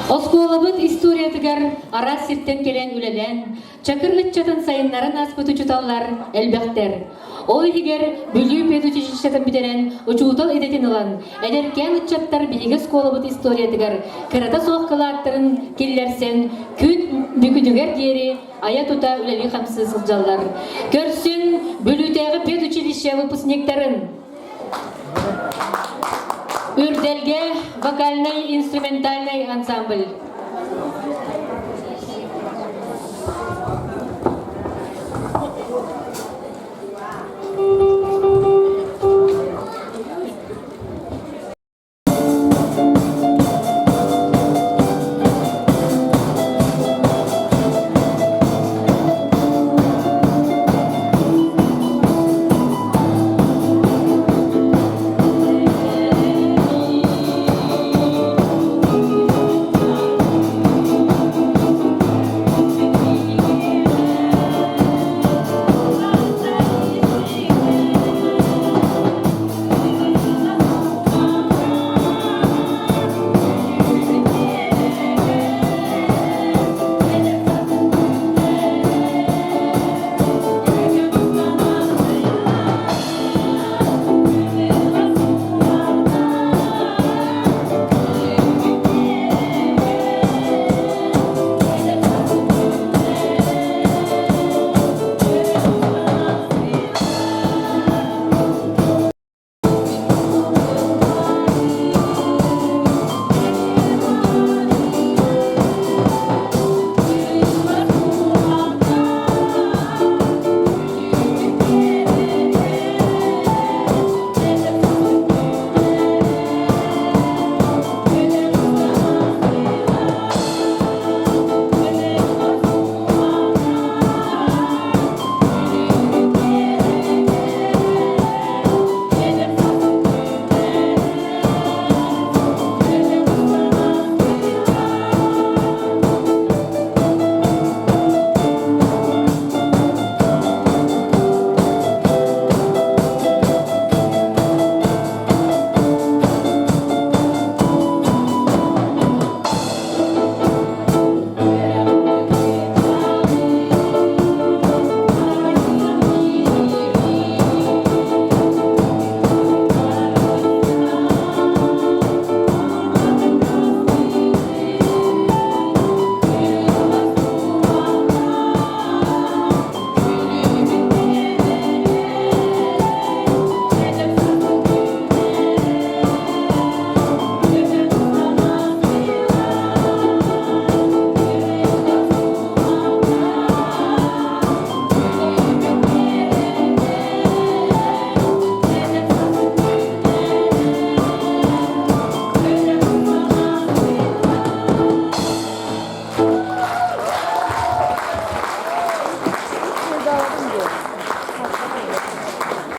Оскуолабыт историятыгар араас сиртэн кэлэн үлэлээн, Чакыр ыччатын сайыннаран ааспыт учууталлар элбэхтэр. Ол иһигэр Бүлүү педучилищетын бүтэрэн учуутал идэтин ылан, эдэркээн ыччаттар биһиги оскуолабыт историятыгар кырата суох кылааттарын киллэрсэн, күн бүгүнүгэр диэри айа-тута үлэлии-хамсыы сылдьаллар. Көрсүҥ Бүлүүтээҕи педучилище выпускниктарын! Үрдэлгэ вокальнай-инструментальнай ансамбль.